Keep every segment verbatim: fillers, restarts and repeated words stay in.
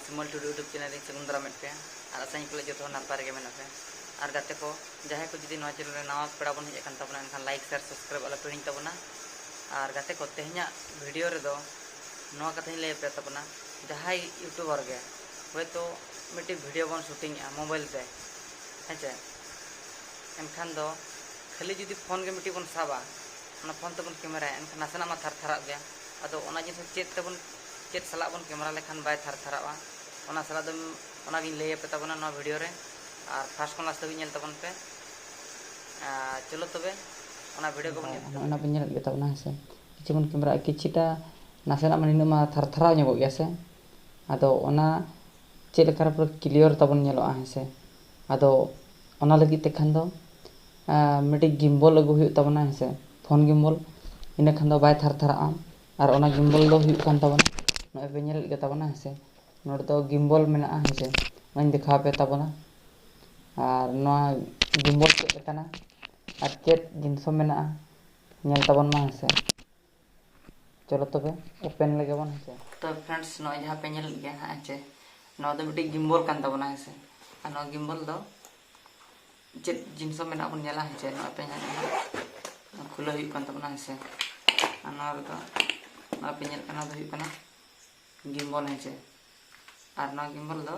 ᱵᱤᱢᱚᱞ ᱴᱩᱰᱩ YouTube channel ᱨᱤᱧ ᱥᱟᱹᱜᱩᱱ ᱫᱟᱨᱟᱢᱮᱫ ᱯᱮᱭᱟ᱾ ᱟᱨ ᱟᱥᱟᱧ ᱠᱩᱞᱮᱫ ᱡᱚᱛᱚ ᱦᱚᱲ ᱱᱟᱯᱟᱭ ᱨᱮᱜᱮ ᱢᱮᱱᱟᱜ ᱯᱮᱭᱟ᱾ ᱟᱨ ᱜᱟᱛᱮ ᱠᱚ, ᱡᱟᱦᱟᱸᱭ ᱠᱚ ᱡᱩᱫᱤ ᱱᱚᱣᱟ ᱪᱮᱱᱮᱞ ᱨᱮ ᱱᱟᱣᱟ ᱯᱮᱲᱟ ᱵᱚᱱ ᱦᱮᱡ ᱟᱠᱟᱱ ᱛᱟᱵᱚᱱᱟ, ᱮᱱᱠᱷᱟᱱ ᱞᱟᱭᱤᱠ, ᱥᱮᱭᱟᱨ, ᱥᱟᱵᱥᱠᱨᱟᱭᱤᱵ ᱟᱞᱚ ᱯᱮ ᱦᱤᱲᱤᱧ ᱛᱟᱵᱚᱱᱟ᱾ ᱟᱨ ᱜᱟᱛᱮ ᱠᱚ, ᱛᱮᱦᱮᱧᱟᱜ ᱵᱷᱤᱰᱤᱭᱳ ᱨᱮᱫᱚ ᱱᱚᱣᱟ ᱠᱟᱛᱷᱟᱧ ᱞᱟᱹᱭ ᱟᱯᱮ ᱛᱟᱵᱚᱱᱟ, ᱡᱟᱦᱟᱸᱭ ᱤᱭᱩᱴᱩᱵᱟᱨ ᱜᱮ ᱦᱚᱭᱛᱳ ᱢᱤᱫᱴᱤᱡ ᱵᱷᱤᱰᱤᱭᱳ ᱵᱚᱱ ᱥᱩᱴᱤᱝᱮᱜᱼᱟ ᱢᱳᱵᱟᱭᱤᱞ ᱛᱮ, ᱦᱮᱸ ᱪᱮ, ᱮᱱᱠᱷᱟᱱ ᱫᱚ ᱠᱷᱟᱹᱞᱤ ᱡᱩᱫᱤ ᱯᱷᱳᱱ ᱜᱮ ᱢᱤᱫᱴᱤᱡ ᱵᱚᱱ ᱥᱟᱵᱟ, ᱚᱱᱟ ᱯᱷᱳᱱ ᱛᱮᱵᱚᱱ ᱠᱮᱢᱮᱨᱟᱭᱟ, ᱮᱱᱠᱷᱟᱱ ᱱᱟᱥᱮᱱᱟᱜ ᱢᱟ ᱛᱷᱟᱨ ᱛᱷᱟᱨᱟᱜ ᱜᱮᱭᱟ᱾ ᱟᱫᱚ ᱚᱱᱟ ᱡᱤᱱᱤᱥ ᱪᱮᱫ ᱛᱮᱵᱚᱱ, ᱪᱮᱫ ᱥᱟᱞᱟᱜ ᱵᱚᱱ ᱠᱮᱢᱮᱨᱟ ᱞᱮᱠᱷᱟᱱ ᱵᱟᱭ ᱛᱷᱟᱨ ᱛᱷᱟᱨᱟᱜᱼᱟ, ᱚᱱᱟ ᱥᱟᱞᱟᱜ ᱫᱚ ᱚᱱᱟᱜᱤᱧ ᱞᱟᱹᱭ ᱟᱯᱮ ᱛᱟᱵᱚᱱᱟ ᱱᱚᱣᱟ ᱵᱷᱤᱰᱤᱭᱳ ᱨᱮ᱾ ᱟᱨ ᱯᱷᱟᱥᱴ ᱠᱷᱚᱱ ᱞᱟᱥᱴ ᱫᱷᱟᱹᱵᱤᱡ ᱧᱮᱞ ᱛᱟᱵᱚᱱ ᱯᱮ᱾ ᱟᱨ ᱪᱚᱞᱚ ᱛᱚᱵᱮ, ᱚᱱᱟ ᱵᱷᱤᱰᱤᱭᱳ ᱠᱚᱵᱚᱱ ᱧᱮᱞ ᱚᱱᱟ ᱵᱤᱱ ᱧᱮᱞᱮᱫ ᱜᱮ ᱛᱟᱵᱚᱱᱟ, ᱦᱮᱸ ᱥᱮ᱾ ᱠᱤᱪᱷᱩ ᱵᱚᱱ ᱠᱮᱢᱮᱨᱟ, ᱠᱤᱪᱷᱩᱴᱟ ᱱᱟᱥᱮᱱᱟᱜ ᱢᱟ ᱱᱤᱱᱟᱹᱜ ᱢᱟ ᱛᱷᱟᱨ ᱛᱷᱟᱨᱟᱣ ᱧᱚᱜᱚᱜ ᱜᱮᱭᱟ ᱥᱮ᱾ ᱟᱫᱚ ᱚᱱᱟ ᱪᱮᱫ ᱞᱮᱠᱟ ᱨᱮ ᱯᱩᱨᱟᱹ ᱠᱞᱤᱭᱟᱨ ᱛᱟᱵᱚᱱ ᱧᱮᱞᱚᱜᱼᱟ, ᱦᱮᱸ ᱥᱮ᱾ ᱟᱫᱚ ᱚᱱᱟ ᱞᱟᱹᱜᱤᱫ ᱛᱮ ᱠᱷᱟᱱ ᱫᱚ, ᱟᱸ, ᱢᱤᱫᱴᱤᱡ ᱜᱤᱢᱵᱚᱞ ᱟᱹᱜᱩ ᱦᱩᱭᱩᱜ ᱛᱟᱵᱚᱱᱟ, ᱦᱮᱸ ᱥᱮ᱾ ᱯᱷᱳᱱ ᱜᱤᱢᱵᱚᱞ, ᱤᱱᱟᱹ ᱠᱷᱟᱱ ᱫᱚ ᱵᱟᱭ ᱛᱷᱟᱨ ᱛᱷᱟᱨᱟᱜᱼᱟ᱾ ᱟᱨ ᱚᱱᱟ ᱜᱤᱢᱵᱚᱞ ᱫᱚ ᱦᱩᱭᱩᱜ ᱠᱟᱱ ᱛᱟᱵᱚᱱᱟ, ᱱᱚᱜᱼᱚᱭ ᱯᱮ ᱧᱮᱞᱮᱫ ᱜᱮ ᱛᱟᱵᱚᱱᱟ, ᱦᱮᱸ ᱥᱮ᱾ ᱱᱚᱰᱮ ᱫᱚ ᱜᱤᱢᱵᱚᱞ ᱢᱮᱱᱟᱜᱼᱟ, ᱦᱮᱸ ᱥᱮ᱾ ᱱᱚᱣᱟᱧ ᱫᱮᱠᱷᱟᱣ ᱟᱯᱮ ᱛᱟᱵᱚᱱᱟ᱾ ᱟᱨ ᱱᱚᱣᱟ ᱜᱤᱢᱵᱚᱞ ᱪᱮᱫ ᱞᱮᱠᱟᱱᱟ ᱟᱨ ᱪᱮᱫ ᱡᱤᱱᱤᱥ ᱦᱚᱸ ᱢᱮᱱᱟᱜᱼᱟ, ᱧᱮᱞ ᱛᱟᱵᱚᱱ ᱢᱟ, ᱦᱮᱸ ᱥᱮ᱾ ᱪᱚᱞᱚ ᱛᱚᱵᱮ, ᱳᱯᱮᱱ ᱞᱮᱜᱮ ᱵᱚᱱ, ᱦᱮᱸ ᱥᱮ᱾ ᱛᱚ ᱯᱷᱨᱮᱱᱰᱥ, ᱱᱚᱜᱼᱚᱭ ᱡᱟᱦᱟᱸ ᱯᱮ ᱧᱮᱞᱮᱫ ᱜᱮᱭᱟ ᱦᱟᱸᱜ, ᱦᱮᱸ ᱪᱮ, ᱱᱚᱣᱟ ᱫᱚ ᱢᱤᱫᱴᱤᱡ ᱜᱤᱢᱵᱚᱞ ᱠᱟᱱ ᱛᱟᱵᱚᱱᱟ, ᱦᱮᱸ ᱥᱮ᱾ ᱟᱨ ᱱᱚᱣᱟ ᱜᱤᱢᱵᱚᱞ ᱫᱚ ᱪᱮᱫ ᱡᱤᱱᱤᱥ ᱦᱚᱸ ᱢᱮᱱᱟᱜ ᱵᱚᱱ ᱧᱮᱞᱟ, ᱦᱮᱸ ᱪᱮ᱾ ᱱᱚᱣᱟ ᱯᱮ ᱧᱮᱞ ᱠᱷᱩᱞᱟᱹᱣ ᱦᱩᱭᱩᱜ ᱠᱟᱱ ᱛᱟᱵᱚᱱᱟ, ᱦᱮᱸ ᱥᱮ᱾ ᱟᱨ ᱱᱚᱣᱟ ᱨᱮᱫᱚ, ᱱᱚᱣᱟ ᱯᱮ ᱧᱮᱞ ᱠᱟᱱᱟ, ᱱᱚᱣᱟ ᱫᱚ ᱦᱩᱭᱩᱜ ᱠᱟᱱᱟ ᱜᱤᱢᱵᱚᱞ, ᱦᱮᱸ ᱪᱮ᱾ ᱟᱨ ᱱᱚᱣᱟ ᱜᱤᱢᱵᱚᱞ ᱫᱚ,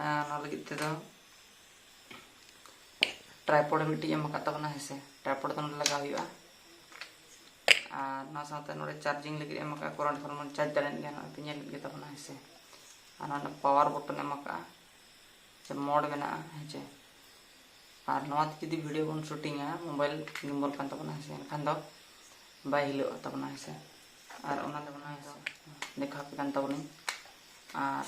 ᱟᱨ ᱱᱚᱣᱟ ᱞᱟᱹᱜᱤᱫ ᱛᱮᱫᱚ ᱴᱨᱟᱭᱯᱚᱰ ᱢᱤᱫᱴᱤᱡ ᱮᱢ ᱟᱠᱟᱫ ᱛᱟᱵᱚᱱᱟ, ᱦᱮᱸ ᱥᱮ᱾ ᱴᱨᱟᱭᱯᱚᱰ ᱫᱚ ᱱᱚᱰᱮ ᱞᱟᱜᱟᱣ ᱦᱩᱭᱩᱜᱼᱟ᱾ ᱟᱨ ᱱᱚᱣᱟ ᱥᱟᱶᱛᱮ ᱱᱚᱰᱮ ᱪᱟᱨᱡᱤᱝ ᱞᱟᱹᱜᱤᱫ ᱮᱢ ᱟᱠᱟᱫᱼᱟ, ᱠᱚᱨᱮᱱᱴ ᱠᱷᱚᱱ ᱵᱚᱱ ᱪᱟᱨᱡᱽ ᱫᱟᱲᱮᱭᱟᱜ ᱜᱮᱭᱟ, ᱱᱚᱜᱼᱚᱭ ᱯᱮ ᱧᱮᱞᱮᱫ ᱜᱮ ᱛᱟᱵᱚᱱᱟ, ᱦᱮᱸ ᱥᱮ᱾ ᱟᱨ ᱱᱚᱰᱮ ᱯᱟᱣᱟᱨ ᱵᱚᱴᱚᱱ ᱮᱢ ᱟᱠᱟᱫᱼᱟ, ᱥᱮ ᱢᱳᱰ ᱢᱮᱱᱟᱜᱼᱟ, ᱦᱮᱸ ᱪᱮ᱾ ᱟᱨ ᱱᱚᱣᱟ ᱛᱮ ᱡᱩᱫᱤ ᱵᱷᱤᱰᱤᱭᱳ ᱵᱚᱱ ᱥᱩᱴᱤᱝᱟ, ᱢᱳᱵᱟᱭᱤᱞ ᱜᱤᱢᱵᱚᱞ ᱠᱟᱱ ᱛᱟᱵᱚᱱᱟ, ᱦᱮᱸ ᱥᱮ, ᱮᱱᱠᱷᱟᱱ ᱫᱚ ᱵᱟᱭ ᱦᱤᱞᱟᱹᱜ ᱛᱟᱵᱚᱱᱟ, ᱦᱮᱸ ᱥᱮ᱾ ᱟᱨ ᱚᱱᱟ ᱫᱚ ᱚᱱᱟ ᱫᱚ ᱫᱮᱠᱷᱟᱣ ᱟᱯᱮ ᱠᱟᱱ ᱛᱟᱵᱚᱱᱟᱹᱧ᱾ ᱟᱨ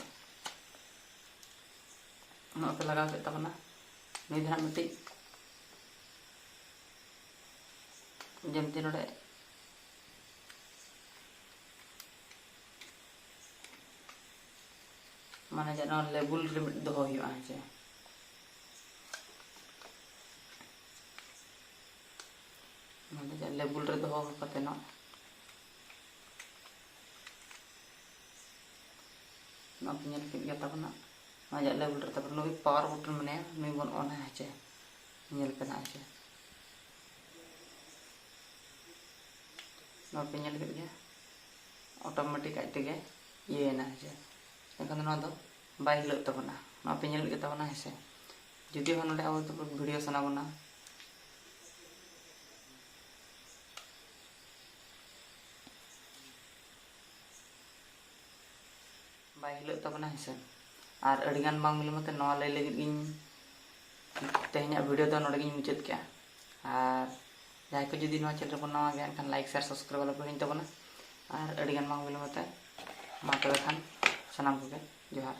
ᱱᱚᱜᱼᱚᱭ ᱯᱮ ᱞᱟᱜᱟᱣ ᱠᱮᱫ ᱛᱟᱵᱚᱱᱟ᱾ ᱱᱩᱭ ᱫᱚ ᱦᱟᱸᱜ ᱢᱤᱫᱴᱤᱡ ᱡᱮᱢᱛᱤ ᱱᱚᱰᱮ ᱢᱟᱱᱮ ᱡᱮ ᱱᱚᱣᱟ ᱞᱮᱵᱩᱞ ᱨᱮ ᱢᱤᱫ ᱫᱚᱦᱚ ᱦᱩᱭᱩᱜᱼᱟ, ᱦᱮᱸ ᱪᱮ᱾ ᱱᱚᱰᱮ ᱡᱮ ᱞᱮᱵᱩᱞ ᱨᱮ ᱫᱚᱦᱚ ᱠᱟᱛᱮ ᱱᱚᱜ ᱱᱚᱣᱟ ᱯᱮ ᱧᱮᱞ ᱠᱮᱫ ᱜᱮᱭᱟ ᱛᱟᱵᱚᱱᱟ, ᱱᱚᱣᱟ ᱡᱟᱜ ᱞᱮᱵᱮᱞ ᱨᱮ ᱛᱟᱵᱚᱱ ᱱᱩᱭ ᱯᱟᱣᱟᱨ ᱵᱚᱴᱚᱱ ᱢᱮᱱᱟᱭᱟ, ᱱᱩᱭ ᱵᱚᱱ ᱚᱱᱟ ᱦᱮᱸ ᱪᱮ, ᱧᱮᱞ ᱯᱮ ᱱᱟᱦᱟᱜ ᱦᱮᱸ ᱪᱮ᱾ ᱱᱚᱣᱟ ᱯᱮ ᱧᱮᱞ ᱠᱮᱫ ᱜᱮᱭᱟ, ᱚᱴᱳᱢᱮᱴᱤᱠ ᱟᱡ ᱛᱮᱜᱮ ᱤᱭᱟᱹᱭᱮᱱᱟ ᱦᱮᱸ ᱪᱮ᱾ ᱮᱱᱠᱷᱟᱱ ᱫᱚ ᱱᱚᱣᱟ ᱫᱚ ᱵᱟᱭ ᱦᱤᱞᱟᱹᱜ ᱛᱟᱵᱚᱱᱟ, ᱱᱚᱣᱟ ᱯᱮ ᱧᱮᱞ ᱠᱮᱫ ᱛᱟᱵᱚᱱᱟ ᱦᱮᱸ ᱥᱮ᱾ ᱡᱩᱫᱤ ᱦᱚᱸ ᱱᱚᱰᱮ ᱟᱵᱚ ᱵᱷᱤᱰᱤᱭᱳ ᱥᱟᱱᱟ ᱵᱚᱱᱟ, ᱵᱟᱭ ᱦᱤᱞᱟᱹᱜ ᱛᱟᱵᱚᱱᱟ ᱦᱮᱸ ᱥᱮ᱾ ᱟᱨ ᱟᱹᱰᱤᱜᱟᱱ ᱵᱟᱝ ᱵᱤᱞᱚᱢ ᱠᱟᱛᱮ ᱱᱚᱣᱟ ᱞᱟᱹᱭ ᱞᱟᱹᱜᱤᱫ ᱜᱤᱧ ᱛᱮᱦᱮᱧᱟᱜ ᱵᱷᱤᱰᱤᱭᱳ ᱫᱚ ᱱᱚᱰᱮ ᱜᱤᱧ ᱢᱩᱪᱟᱹᱫ ᱠᱮᱜᱼᱟ᱾ ᱟᱨ ᱡᱟᱦᱟᱸᱭ ᱠᱚ ᱡᱩᱫᱤ ᱱᱚᱣᱟ ᱪᱮᱱᱮᱞ ᱨᱮᱵᱚᱱ ᱱᱟᱣᱟ ᱜᱮᱭᱟ, ᱮᱱᱠᱷᱟᱱ ᱞᱟᱭᱤᱠ, ᱥᱮᱭᱟᱨ, ᱥᱟᱵᱥᱠᱨᱟᱭᱤᱵ ᱟᱞᱚ ᱯᱮ ᱦᱤᱲᱤᱧ ᱛᱟᱵᱚᱱᱟ᱾ ᱟᱨ ᱟᱹᱰᱤᱜᱟᱱ ᱵᱟᱝ ᱵᱤᱞᱚᱢ ᱠᱟᱛᱮ ᱢᱟ ᱛᱚᱵᱮ ᱠᱷᱟᱱ ᱥᱟᱱᱟᱢ ᱠᱚᱜᱮ ᱡᱚᱦᱟᱨ᱾